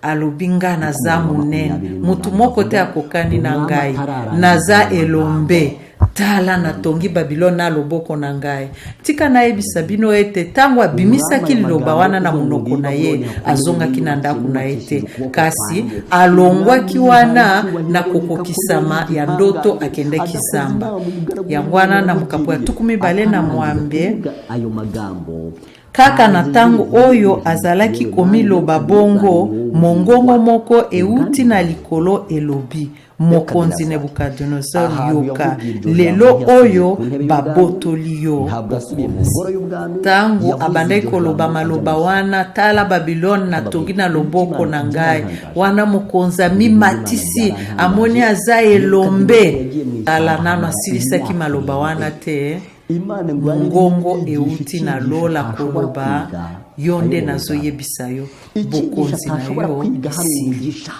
Alobi, nga naza Umurongo wa monene, makumyabiri motu n'umunani moko te avuga akokani na umwami ngai, atararangiza naza ayo magambo. elombe, tala natongi Babilone na loboko na ngai. Tika nayebisa bino ete ntango Umwami abimisaki ayo liloba magambo wana na yavuze ngo monoko ngiyi na ye, Babuloni hakomeye azongaki na niyubakiye ndako na ye nubakishije te, ukuboko kasi kwanjye. alongwaki Umwami yihaye wana icyubahiro na aboneka ko kokokisama yari ya ndoto, igihangange, akendaki adakoze zamba. inama umugaragu Yango w'Imana wana na mokapo ya yamugiriye, 28 atararangiza kuvuga ayo magambo, Kaka na haza ijwi ntango rivuye mu oyo ijuru riti, azalaki yewe mwami komiloba Nebukadinezari, bongo, ni wowe mongongo ugirwa moko ubwami euti na bwawe. likolo elobi, Mokonzi Nebukadinezari Nebukadnezar, ahantu yoka, yavugiye iryo jambo lelo ntiyasubiye oyo ku ntebe y'ubwami, babotoli yo ntabwo yasubiye mu bokonzi. ngoro y'ubwami, Ntango yavuze abandaki iryo koloba jambo ajya mu maloba ishyamba. wana, tala Babilone natongi Mbabwire na icyo loboko Imana na ngai. byarantangaje, Wana mokonzi ibintu by'Imana amimatisi, amoni byarantangaje. aza elombe. Nebukadinezari yagiye mu Tala ishyamba nano ahamara asilisaki imyaka maloba 7. wana te. Imana ngo yari irimo Mongongo imwigisha euti na icyigisho lola atashobora koloba, kwiga yo nde ayobowe ubwami. nazoyebisa yo, Icyigisho bokonzi na atashobora yo kwiga hari esili. umugisha.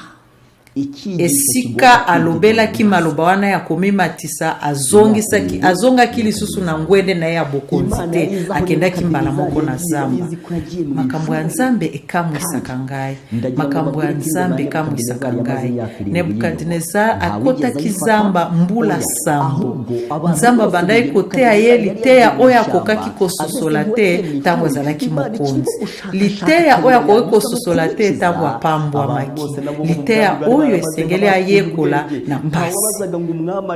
Icyigisho kigomba Esika kwigirwa alobelaki muri maloba wana ya komimatisa, imyaka azongisaki 7 azongaki lisusu na Nebukadinezari. ngwende na ye ya bokonzi Imana te, yari izi aho akendaki mbala Nebukadinezari moko na yagiye, yari zamba. izi ko yagiye mu Makambo ya ishuri. Nzambe Kandi ekamwisaka ngai, ndagira ngo makambo ya mbabwire ko ingoma Nzambe ya ekamwisaka Nebukadinezari yamaze ngai. imyaka 7 yiyobora. Nebukadnezar Ntawigeze akotaki ayifata, zamba mbula oya, sambo. ahubwo abantu Nzambe bose mu abandaki gihe koteya ye Nebukadinezari yari liteya yagiye mu oyo ishyamba akokaki ameze kososola te nk'uwagiye mu ntango ishuri, azalaki Imana ikirimo mokonzi, gushakashaka liteya oyo akareba akoki yamuza no kososola te kumukiza. ntango Abantu apambwamaki, bose nabo bo mu liteya bwami bari oyo oyo esengeli ayekola na mpasi.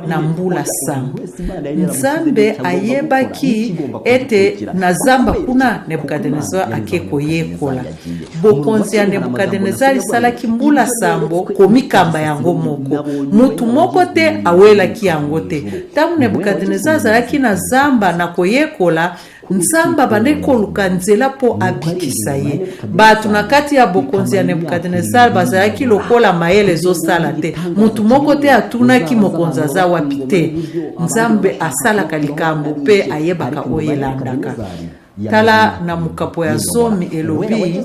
Na mbula sambo, Nzambe ayebaki ete na zamba kuna Nebukadenezar ake koyekola. Bokonzi ya Nebukadenezar esalaki mbula sambo komikamba yango moko, mutu moko te awelaki yango te. Ntango Nebukadenezar azalaki na zamba na koyekola, Nzambe abandaki koluka nzela mpo abikisa ye. Bato na kati ya bokonzi ya Nebukadnezar bazalaki lokola mayele ezosala te. Moto moko te atunaki mokonzi aza wapi te. Nzambe asalaka likambo mpe ayebaka oyo elandaka. Tala na mokapo ya zomi elobi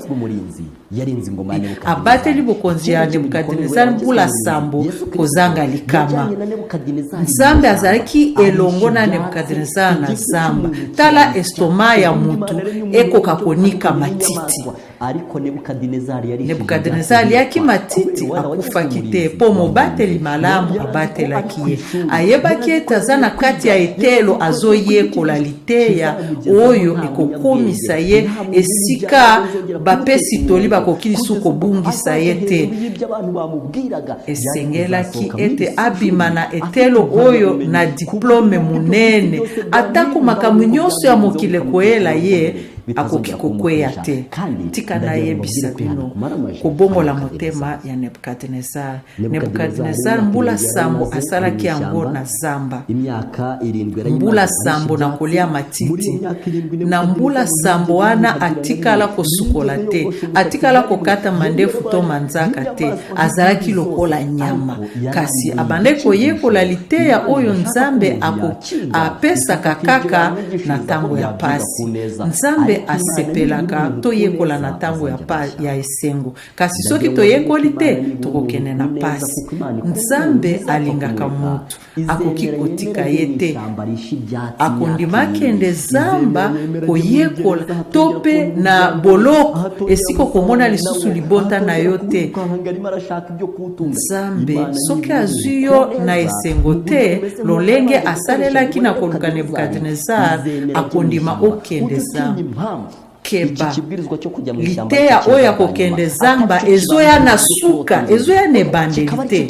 abateli bokonzi ya Nebukadnezar mbula sambo kozanga likama. Nzambe azalaki elongo na Nebukadnezar na zamba. Tala estoma ya mutu ekoka konika matiti. Nebukadnezar aliaki matiti, akufaki te, mpo mobateli malamu abatelaki ye. Ayebaki ete aza na kati ya etelo azoyekola liteya oyo ekokomisa ye esika bapesi toli bakoki lisusu kobungisa ye te. Esengelaki ete abima na etelo oyo na diplome monene, atako makambo nyonso ya mokili ekoyela ye, akoki kokweya te. Tika nayebisa bino kobongola motema ya Nebukadnezar. Nebukadnezar mbula sambo asalaki yango na zamba, mbula sambo na kolia matiti. Na mbula sambo wana atikala kosukola te, atikala kokata mandefu to manzaka te, azalaki lokola nyama. Kasi abandaki koyekola liteya oyo Nzambe apesaka kaka na ntango ya pasi. Nzambe asepelaka toyekola na ntango ya esengo, kasi soki toyekoli te tokokende na pasi. Nzambe alingaka moto, akoki kotika ye te. Akondima akende zamba koyekola to mpe na boloko esika okomona lisusu libota na yo te. Nzambe soki azwi yo na esengo te lolenge asalelaki na koluka Nebukadnezar, akondima okende zamba. Keba, liteya oyo ya kokende zamba ezoya na suka, ezoya na ebandeli te,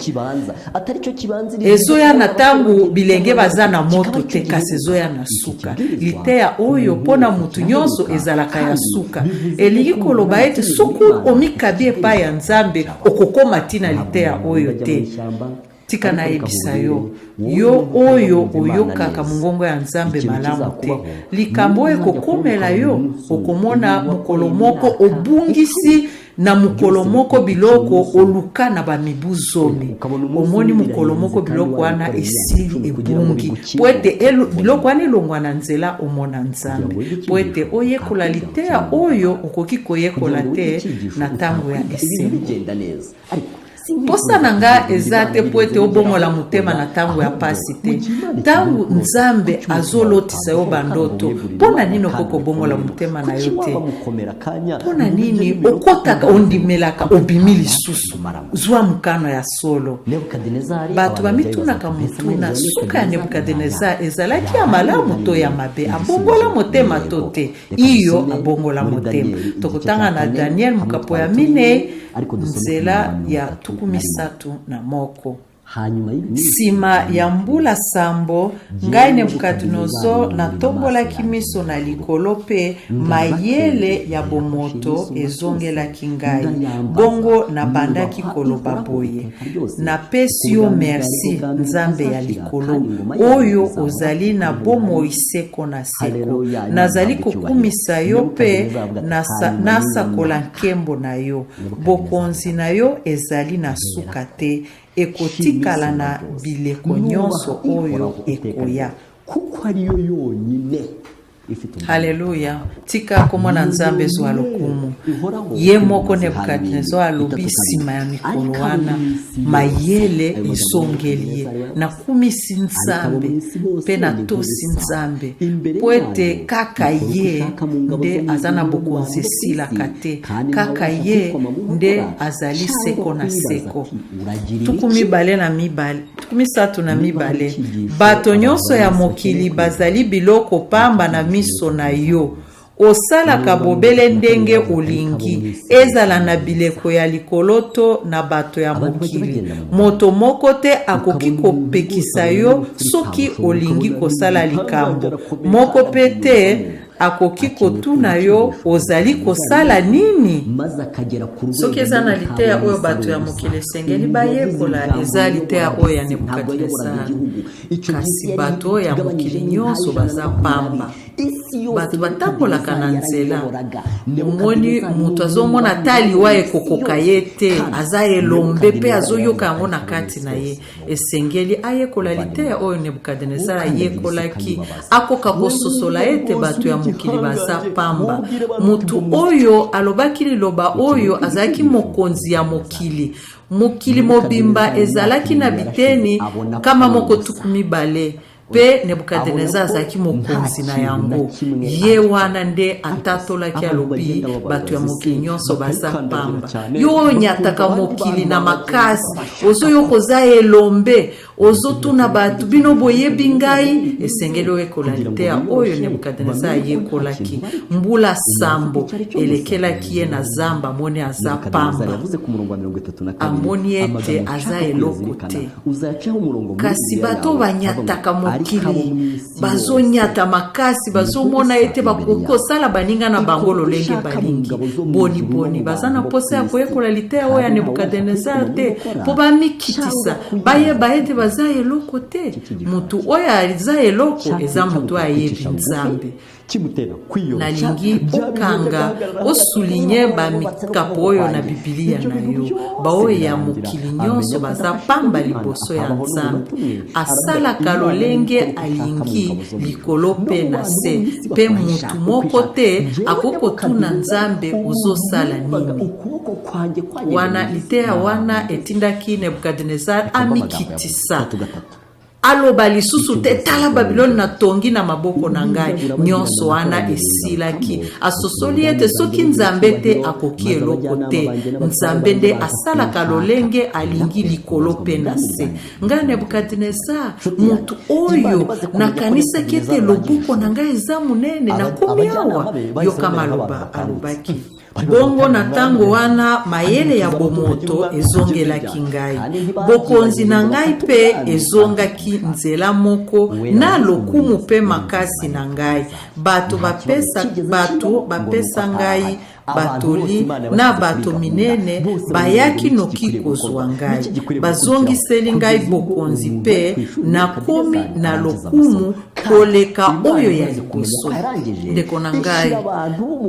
ezoya na ntango bilenge baza na moto te, kasi ezoya na suka. Liteya oyo mpo na moto nyonso ezalaka ya suka. Elingi koloba ete soki omikabi epai ya Nzambe, okokoma ntina liteya oyo te. Tika nayebisa yo, yo oyo oyokaka mongongo ya Nzambe malamu te, likambo oyo ekokomela yo, okomona mokolo moko obungisi na mokolo moko biloko oluka na bamibu zomi. Omoni mokolo moko biloko wana esili, ebungi, mpo ete biloko wana elongwa na nzela omona Nzambe, mpo ete oyekola liteya oyo okoki koyekola te na ntango ya esengo. Mposa na nga eza te mpo ete obongola motema na ntango ya mpasi te. Ntango Nzambe azolotisa yo bandoto, mpo na nini okoki kobongola motema na yo te? Mpo na nini okotaka, ondimelaka, obimi lisusu? Zwa mokano ya solo. Bato bamitunaka motuna, suka ya Nebukadenezar ezalaki ya malamu to ya mabe? Abongola motema to te? Iyo, abongola motema. Tokotanga na Daniel mokapo ya minei nzela ya 31. Nsima ya mbula sambo, ngai Nebukadnezar natombolaki miso na likolo mpe mayele ya bomoto ezongelaki ngai. Bongo nabandaki koloba boye, Napesi yo mersi, Nzambe ya likolo, oyo ozali na bomoi seko na seko. Nazali kokumisa yo mpe nasakola nkembo na yo. Bokonzi na yo ezali na suka te, ekotikala na bileko nyonso oyo ekoya. Haleluya! Tika komona Nzambe ezwa lokumu. Ye moko Nebukadnezar alobi nsima ya mikolo wana, mayele esongeli ye. Nakumisi Nzambe mpe natosi Nzambe, mpo ete kaka ye nde aza na bokonzi esilaka te, kaka ye nde azali seko na seko. 22 32. Bato nyonso ya mokili bazali biloko pamba na miso na yo. Osalaka bobele ndenge olingi, ezala na bileko ya likolo to na bato ya mokili. Moto moko te akoki kopekisa yo soki olingi kosala likambo moko mpe te akoki kotuna yo ozali kosala nini. Soki eza na liteya oyo bato ya mokili esengeli bayekola, eza liteya oyo ya Nebukadnesar. Kasi bato oyo ya mokili nyonso baza pamba. Bato batambolaka na nzela, omoni moto azomona ata liwa ekokoka ye te, aza elombe mpe azoyoka yango na kati na ye. Esengeli ayekola liteya oyo Nebukadnezar ayekolaki, akoka kososola ete bato ya mokili baza pamba. Moto oyo alobaki liloba oyo azalaki mokonzi ya mokili. Mokili mobimba ezalaki na biteni 120, mpe Nebukadnezar azalaki mokonzi na yango. Ye wana nde atatolaki, alobi bato ya mokili nyonso baza pamba. Yo oyo onyataka mokili na makasi, ozoyoka oza elombe, ozotuna bato, bino boyebi ngai? Esengeli oyekola liteya oyo Nebukadnezar ayekolaki. Mbula 7 elekelaki ye na zamba, amoni aza pamba, amoni ete aza eloko te. Kasi bato banyataka mokili, bazonyata makasi, bazomona ete bakoki kosala baninga na bango lolenge balingi. Boniboni baza na mposa ya koyekola liteya oyo ya Nebukadnezar te, mpo bamikitisa, bayeba ete baza eloko te? Motu oyo aza eloko eza motu oyo ayebi Nzambe. Nalingi okanga, osouligner bamikapo oyo na Bibilia na yo. Baoyo ya mokili nyonso baza pamba liboso ya Nzambe. Asalaka lolenge alingi likolo mpe na se, mpe mutu moko te akoki kotuna Nzambe: ozosala nini? Wana liteya wana etindaki Nebukadnezar amikitisa, aloba lisusu te: tala Babilone natongi na maboko na ngai. Nyonso wana esilaki. Asosoli ete soki Nzambe te, akoki eloko te. Nzambe nde asalaka lolenge alingi likolo mpe na se. Ngai Nebukadnezar, motu oyo nakanisaki ete loboko na ngai eza monene, nakomi awa. Yoka maloba alobaki: bongo na ntango wana mayele ya bomoto ezongelaki ngai, bokonzi na ngai mpe ezongaki nzela moko na lokumu mpe makasi na ngai. Bato bapesa ngai batoli na bato minene bayaki noki kozwa ngai, bazongiseli ngai bokonzi mpe nakomi na lokumu koleka oyo ya liboso. Ndeko na ngai,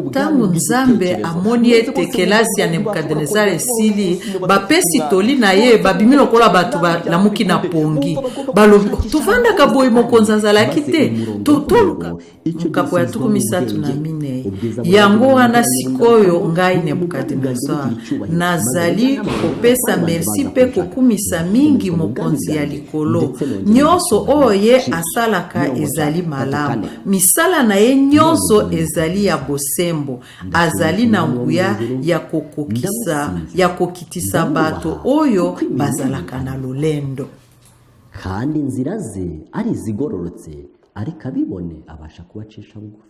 ntango Nzambe amoni ete kelasi ya Nebukadnezar esili, bapesi toli na ye babimi lokola bato balamuki na pongi, balobi: tovandaka boye, mokonzi azalaki te, toluka. Mokapo ya 34: yango wana sikoyo ngai Nebukadnezar nazali kopesa merci mpe kokumisa mingi Mokonzi ya likolo. Nyonso oyo ye asalaka ezali malamu, misala na ye nyonso ezali ya bosembo. Azali na nguya ya kokokisa, ya kokitisa bato oyo bazalaka na lolendo. Kandi inzira ze ari izigororotse, ariko abibone abasha kubacisha bugufi.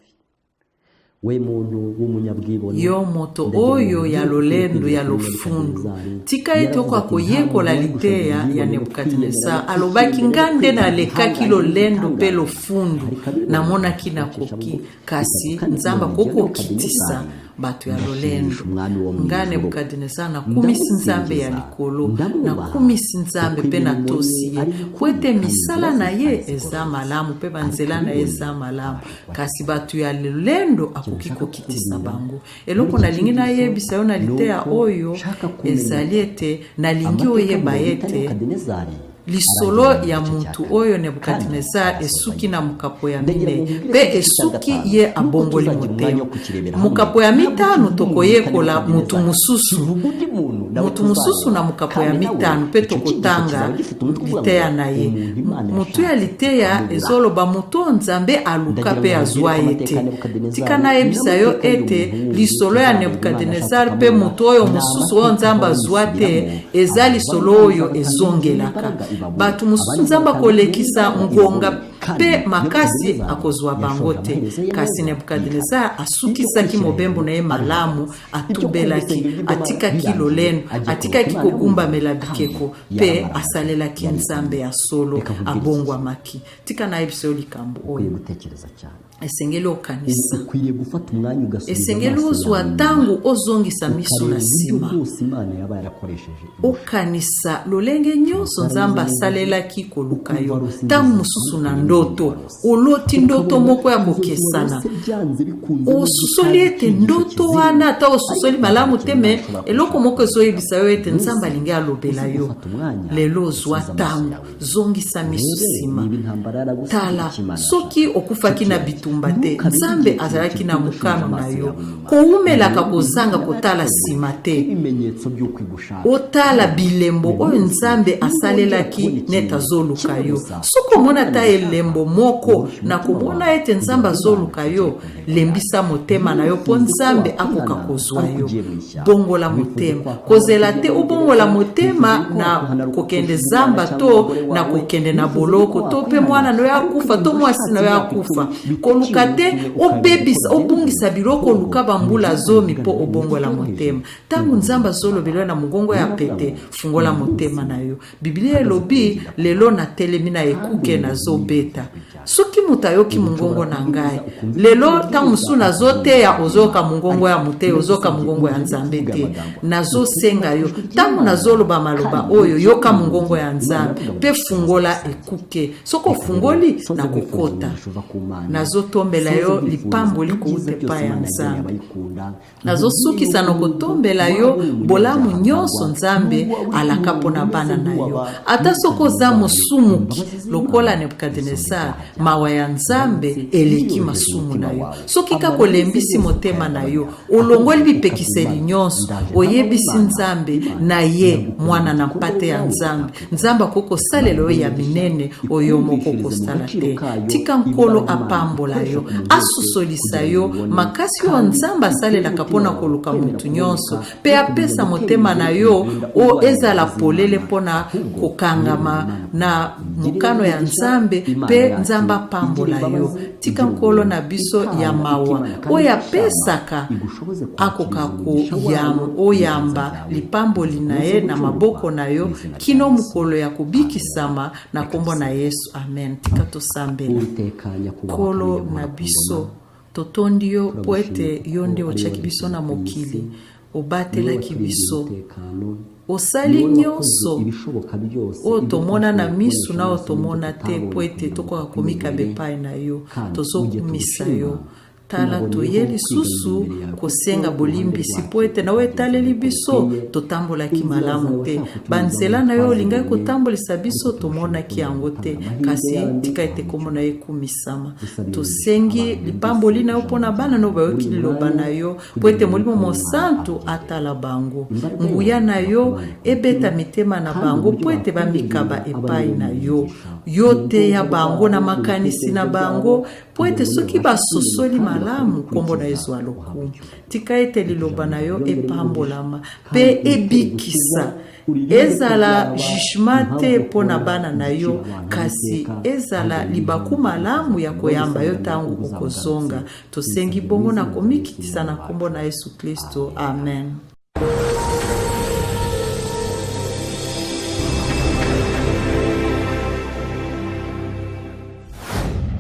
We muntu w'umunyabwibone, Yo moto oyo ya lolendo, ya lofundu, tika ete okoka koyekola liteya ya Nebukadnezar. Alobaki: nga nde nalekaki lolendo mpe lofundu, namonaki nakoki, kasi Nzambe akoki kokitisa bato ya lolendo. Nga Nebukadnezar nakumisi Nzambe ya likolo, nakumisi Nzambe mpe natosi ye, po ete misala na ye eza malamu mpe banzela na ye eza malamu, kasi bato ya lolendo akoki kokitisa bango. Eloko nalingi nayebisa yo na liteya oyo ezali ete nalingi oyeba ete lisolo ya mutu oyo Nebukadnezar esuki na mokapo ya 4, mpe esuki ye abongoli motema. Mokapo ya 5, tokoyekola mutu mosusu, mutu mosusu na mokapo ya 5, mpe tokotanga liteya na ye. Motu ya liteya ezoloba motu oyo Nzambe aluka mpe azwa ye te. Tika nayebisa yo ete lisolo ya Nebukadnezar mpe motu oyo mosusu oyo Nzambe azwa te eza lisolo oyo ezongelaka. Bato mosusu Nzambe akolekisa ngonga. mpe makasi akozwa bango te. Kasi Nebukadnezar asukisaki mobembo na ye malamu, atubelaki, atikaki lolendo, atikaki kogumbamela bikeko mpe asalelaki Nzambe ya solo, abongwamaki. Tika nayebisa yo likambo oyo. Esengeli okanisa, esengeli ozwa ntango ozongisa miso na nsima, okanisa lolenge nyonso Nzambe asalelaki koluka yo. Ntango mosusu na ndoto, oloti ndoto moko ya kokesana, osusoli ete ndoto wana, ata osusoli malamu te, me eloko moko ezoyebisa yo ete Nzambe alingi alobela yo lelo. Ozwa ntango, zongisa miso nsima, tala soki okufaki na bitumba te, Nzambe azalaki na mokano na yo. Kowumelaka kozanga kotala nsima te, otala bilembo oyo Nzambe asalelaki neti azoluka yo. Soki omona ata elembo moko na komona ete Nzambe azoluka yo, lembisa motema na yo mpo Nzambe akoka kozwa yo. Bongola motema, kozela te obongola motema na kokende zamba to na kokende na boloko to mpe mwana na yo akufa to mwasi na yo akufa. Koluka te obebisa, obungisa biloko, oluka bambula zomi mpo obongola motema. Ntango Nzambe azolobela yo na mongongo ya pete, fungola motema na yo. Biblia elobi, Lelo natelemi na ekuke, nazobeta. Soki moto ayoki mongongo na ngai lelo, ntango mosusu nazoteya, ozoyoka mongongo ya moteyi, ozoyoka mongongo ya Nzambe te. Nazosenga yo, ntango nazoloba maloba oyo, yoka mongongo ya Nzambe mpe fungola ekuke. Soki ofungoli, nakokota. Nazotombela yo lipamboli kouta epai ya Nzambe. Nazosukisa na kotombela yo bolamu nyonso Nzambe alaka mpo na bana na yo. Ata soki oza mosumuki lokola Nebukadnesar, mawa ya Nzambe eleki masumu na yo. Soki kaka olembisi motema na yo, olongoli bipekiseli nyonso, oyebisi Nzambe na ye mwana na mpate ya Nzambe, Nzambe akoki kosalela oyo ya minene oyo moko kosala te. Tika Nkolo apambola yo, asosolisa yo makasi oyo Nzambe asalelaka mpo na koluka moto nyonso, mpe apesa motema na yo oyo ezala polele mpo na kokangama na mokano ya Nzambe, mpe Nzambe apambola yo. Tika Nkolo na biso ya mawa oyo apesaka akoka koyamba lipamboli na ye na maboko na yo kino mokolo ya kobikisama, na nkombo na Yesu, amen. Tika tosambela. Nkolo na biso, totondi yo mpo ete yo nde otiaki biso na mokili, obatelaki biso, osali nyonso oyo tomona na misu na oyo tomona te, mpo ete tokoka komikaba epai na yo. Tozokumisa yo. Tala, toye lisusu kosenga bolimbisi mpo ete na oyo etaleli biso totambolaki malamu te. Banzela na yo olingaki kotambolisa biso, tomonaki yango te, kasi tika ete nkombo na yo ekumisama. Tosengi lipamboli na yo mpo na bana no bayoki liloba na yo, mpo ete Molimo Mosantu atala bango, nguya na yo ebeta mitema na bango mpo ete bamikaba epai na yo. Yo teya bango na makanisi na bango, mpo ete soki basosoli malamu, nkombo na ezwa lokumu. Tika ete liloba na yo epambolama mpe ebikisa, ezala jugement te mpo na bana na yo, kasi ezala libaku malamu ya koyamba yo ntango okozonga. Tosengi bongo na komikitisa na nkombo na Yesu Klisto, amen.